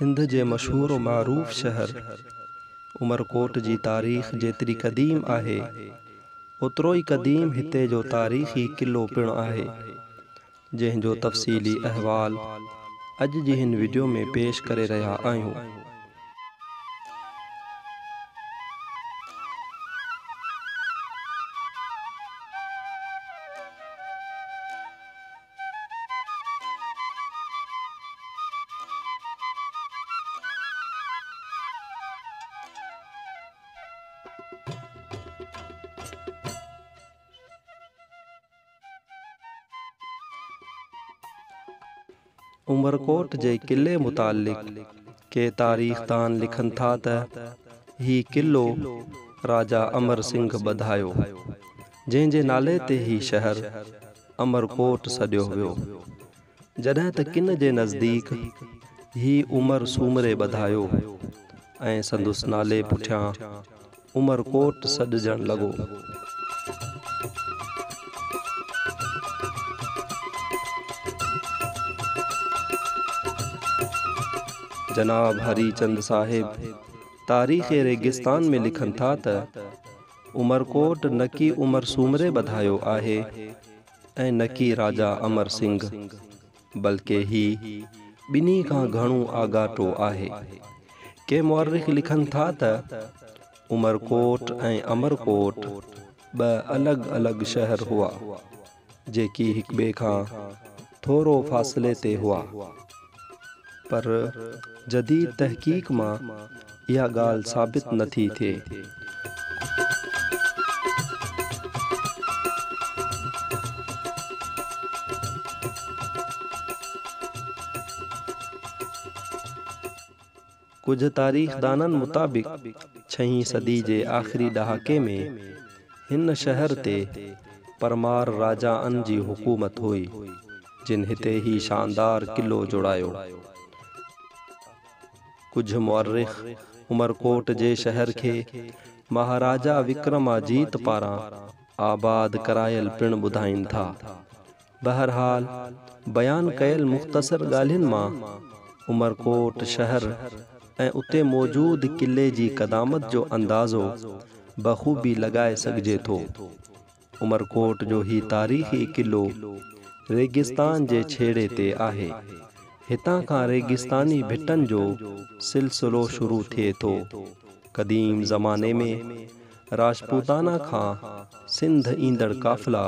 سنڌ جي مشهور و معروف شهر عمرڪوٽ جي تاريخ جيتري قديم آهي، اوترو ئي قديم هتي جو تاريخي قلعو پڻ آهي، جنهن جو تفصيلي احوال اڄ جي هن وڊيو ۾ پيش ڪري رهيا آهيون. عمرڪوٽ جي قلعي متعلق ڪي تاريخدان لکن ٿا ته هي قلعو راجا امر سنگهه ٻڌايو، جنهن جي نالي تي هي شهر امرڪوٽ سڏيو ويو، جڏهن ته ڪن جي نزديڪ هي عمر سومري ٻڌايو ۽ سندس نالي پٺيان عمرڪوٽ سڏجڻ لڳو. جناب هري چند صاحب تاريخ ريگستان ۾ لکن ٿا ته عمرڪوٽ نڪي عمر سومري ٻڌايو آهي ۽ نڪي راجا امر سنگهه، بلڪه هي ٻنهي کان گهڻو آڳاٽو آهي. ڪي مؤرخ لکن ٿا ته عمرڪوٽ ۽ امرڪوٽ ٻه الڳ الڳ شهر هئا، جيڪي هڪٻئي کان ٿورو فاصلي تي هئا. پر جديد تحقيق مان اها ڳالهه ثابت نه ٿي ٿئي. ڪجهه تاريخدانن مطابق ڇهين صدي جي آخري ڏهاڪي ۾ هن شهر تي پرمار راجائن جي حڪومت هئي، جن هتي هي شاندار قلعو جوڙايو. ڪجهه مؤرخ عمرڪوٽ جي شهر کي مهاراجا وڪرماجيت پاران آباد ڪرايل پڻ ٻڌائين ٿا. بهرحال بيان ڪيل مختصر ڳالهين مان عمرڪوٽ شهر ۽ اتي موجود قلعي جي قدامت جو اندازو بخوبي لڳائي سگهجي ٿو. عمرڪوٽ جو هي تاريخي قلعو ريگستان جي ڇيڙي تي آهي. هتان کان ريگستاني ڀٽن جو سلسلو شروع ٿئي ٿو. قديم زماني ۾ راجپوتانا کان سنڌ ايندڙ قافلا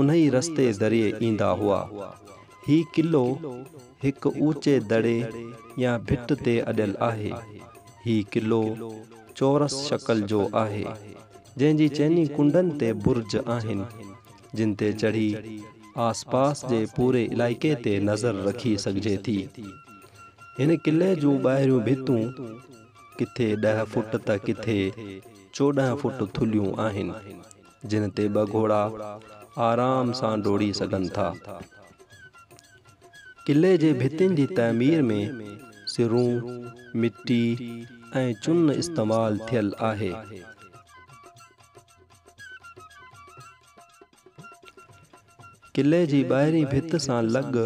انهي رستي ذريعي ايندا هئا. هي قلعو هڪ اوچي دڙي يا ڀٽ تي اڏيل آهي. هي قلعو چورس شڪل جو آهي، جنهن جي چئني ڪنڊن تي برج آهن، جن تي چڙهي آسپاس جي پوري علائقي تي نظر رکي سگهجي ٿي. هن قلعي جون ٻاهريون ڀتون ڪٿي ڏهه فوٽ ته ڪٿي 14 فوٽ ٿلهيون آهن، جن تي ٻه گهوڙا آرام سان ڊوڙي سگهن ٿا. قلعي جي ڀتين جي تعمير ۾ سرون، مٽي ۽ چن استعمال ٿيل آهي. قلعي جي ٻاهرين ڀت سان لڳ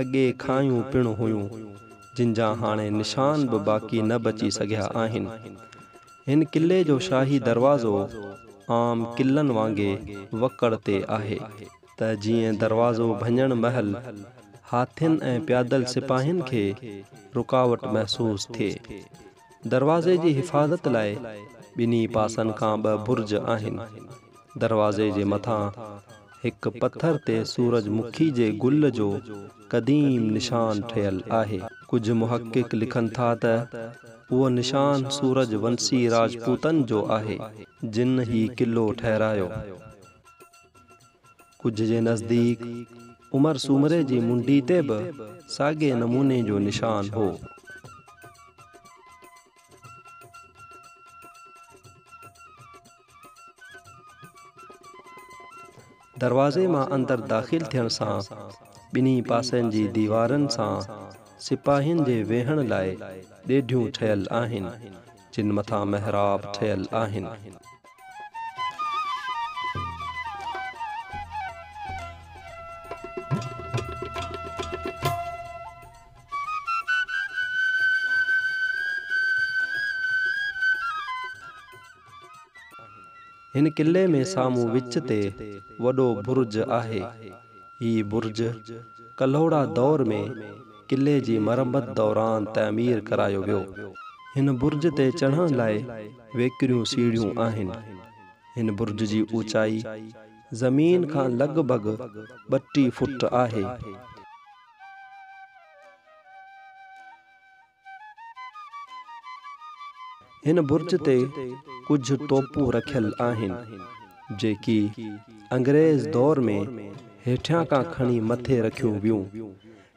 اڳي کاهيون پڻ هيون، جن جا هاڻي نشان به باقي نه بچي سگهيا آهن. هن قلعي جو شاهي دروازو عام قلعن وانگي وڪڙ تي آهي. ته جيئن دروازو ڀڃڻ مهل هاٿين ۽ پيادل سپاهين کي رڪاوٽ محسوس ٿئي. دروازي جي حفاظت لاء ٻنهي پاسن کان ٻه برج آهن. دروازي جي مٿان هڪ پٿر تي سورج مکي جي گل جو قديم نشان ٺهيل آهي. ڪجهه محقق لکن ٿا ته اهو نشان سورج ونسي راجپوتن جو آهي، جن هي قلعو ٺهرايو. ڪجهه جي نزديڪ عمر سومري جي منڍي تي به ساڳئي نموني جو نشان هو. دروازي مان اندر داخل ٿيڻ سان ٻنهي پاسن جي ديوارن سان سپاهين جي ويهڻ لاء ڏيڍيون ٺهيل آهن، جن مٿان محراب ٺهيل آهن. هن قلعي ۾ سامهون وچ تي وڏو برج آهي. هي برج ڪلهوڙا دور ۾ قلعي جي مرمت دوران تعمير ڪرايو ويو. هن برج تي چڙهڻ لاء ويڪريون سيڙهيون آهن. هن برج جي اوچائي زمين کان لڳ ڀڳ 32 فوٽ آهي. هن برج تي ڪجهه توپون رکيل آهن، جيڪي انگريز دور ۾ هيٺيان کان کڻي مٿي رکيون ويون.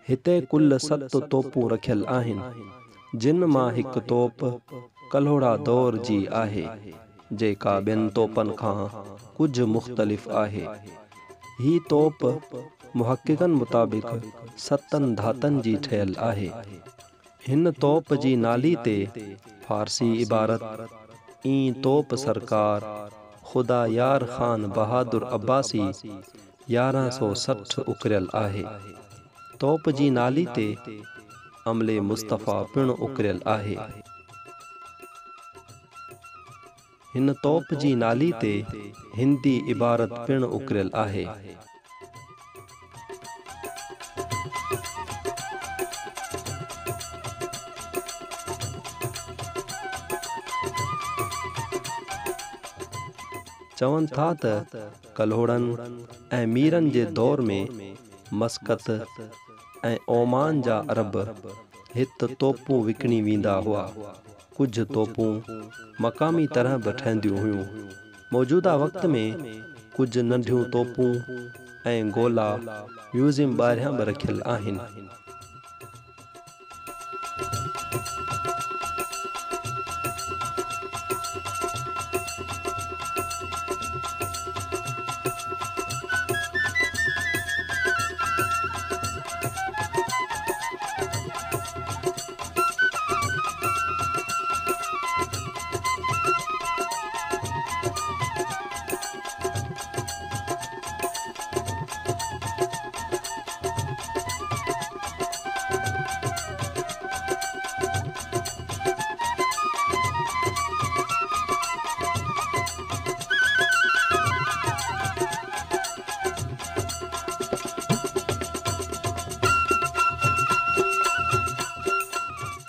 هتي ڪل 7 توپون رکيل آهن، جن مان هڪ توپ ڪلهوڙا دور جي آهي، جيڪا ٻين توپن کان ڪجهه مختلف آهي. هي توپ محققن مطابق 7 ڌاتن جي ٺهيل آهي. هن توپ جي نالي تي فارسي عبارت اين توپ سرڪار خدا يار خان بهادر عباسي 1160 اڪريل آهي. توپ جي نالي تي عمل مصطفيٰ پڻ اڪريل آهي. هن توپ جي نالي تي هندي عبارت پڻ اڪريل آهي. چون ٿا ته ڪلهوڙن ۽ ميرن جي دور ۾ مسقط ۽ اومان جا عرب هت توپون وڪڻي ويندا هئا. ڪجهه توپون مقامي طرح به ٺهنديون هيون. موجوده وقت ۾ ڪجهه ننڍيون توپون ۽ گولا ميوزيم ٻاهريان به رکيل آهن.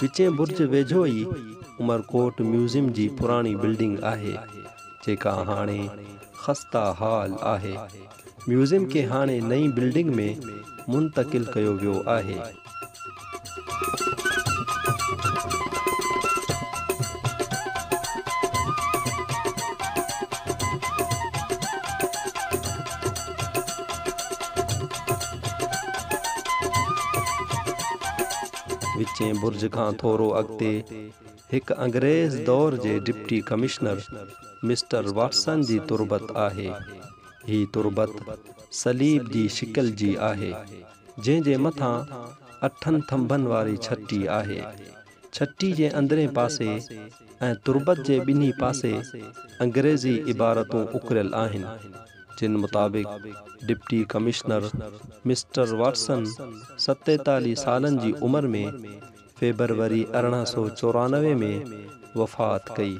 وچين برج ويجهو ئي عمرڪوٽ ميوزيم جي پراڻي بلڊنگ آهي، جيڪا هاڻي خسته حال آهي. ميوزيم کي هاڻي نئين بلڊنگ ۾ منتقل ڪيو ويو آهي. وچين برج کان ٿورو اڳتي هڪ انگريز دور جي ڊپٽي ڪمشنر مسٽر واٽسن جي تربت آهي. هي تربت صليب جي شڪل جي آهي، جنهن جي مٿان 8 ٿنڀن واري ڇٽي آهي. ڇٽي جي اندرين پاسي ۽ تربت جي ٻنهي پاسي انگريزي عبارتون اڪريل آهن، جن مطابق ڊپٽي ڪمشنر مسٽر واٽسن 47 سالن جي عمر ۾ فيبروري 1894 ۾ وفات ڪئي.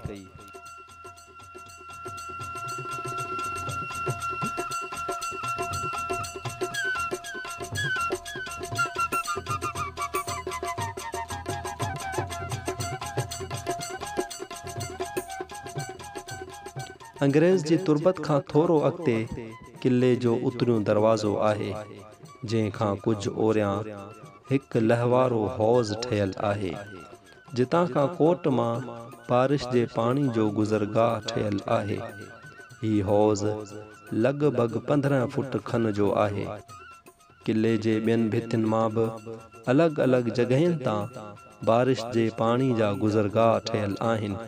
انگريز جي تربت کان ٿورو اڳتي قلعي جو اتريون دروازو آهي، جنهن کان ڪجهه اوريان هڪ لهوارو حوض ٺهيل آهي، جتان کان ڪوٽ مان بارش جي پاڻي جو گذرگاهه ٺهيل آهي. هي حوض لڳ ڀڳ 15 فوٽ کن جو آهي. قلعي جي ٻين ڀتين مان به الڳ الڳ جڳهين تان بارش جي پاڻي جا گذرگاهه ٺهيل آهن.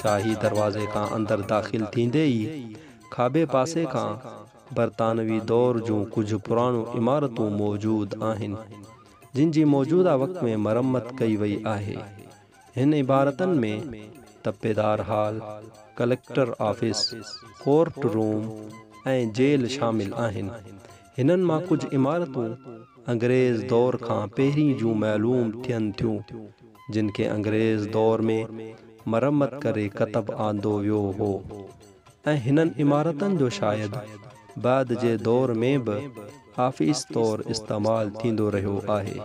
شاهي دروازي کان اندر داخل ٿيندي ئي کاٻي پاسي کان برطانوي دور جون ڪجهه پراڻيون عمارتون موجود آهن، جن جي موجوده وقت ۾ مرمت ڪئي وئي آهي. هن عمارتن ۾ Tapedar hall, collector office, court room ۽ jail شامل آهن. هنن مان ڪجهه عمارتون انگريز دور کان پهرين جون معلوم ٿين ٿيون، جن کي انگريز دور ۾ مرمت ڪري ڪتب آندو ويو هو ۽ هنن عمارتن جو شايد بعد جي دور ۾ به آفيس طور استعمال ٿيندو رهيو آهي.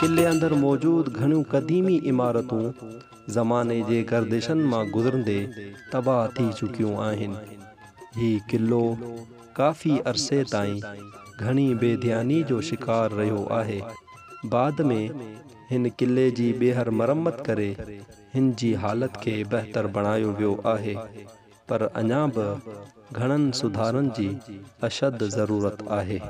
قلعي اندر موجود گهڻيون قديمي عمارتون زماني جي گردشن مان گذرندي تباهه ٿي چڪيون آهن. هي قلعو ڪافي عرصي تائين گهڻي بي ڌياني جو شڪار رهيو آهي. بعد ۾ هن قلعي جي ٻيهر مرمت ڪري هن جي حالت کي بهتر بڻايو ويو آهي پر اڃا به گهڻن سڌارن جي اشد ضرورت آهي.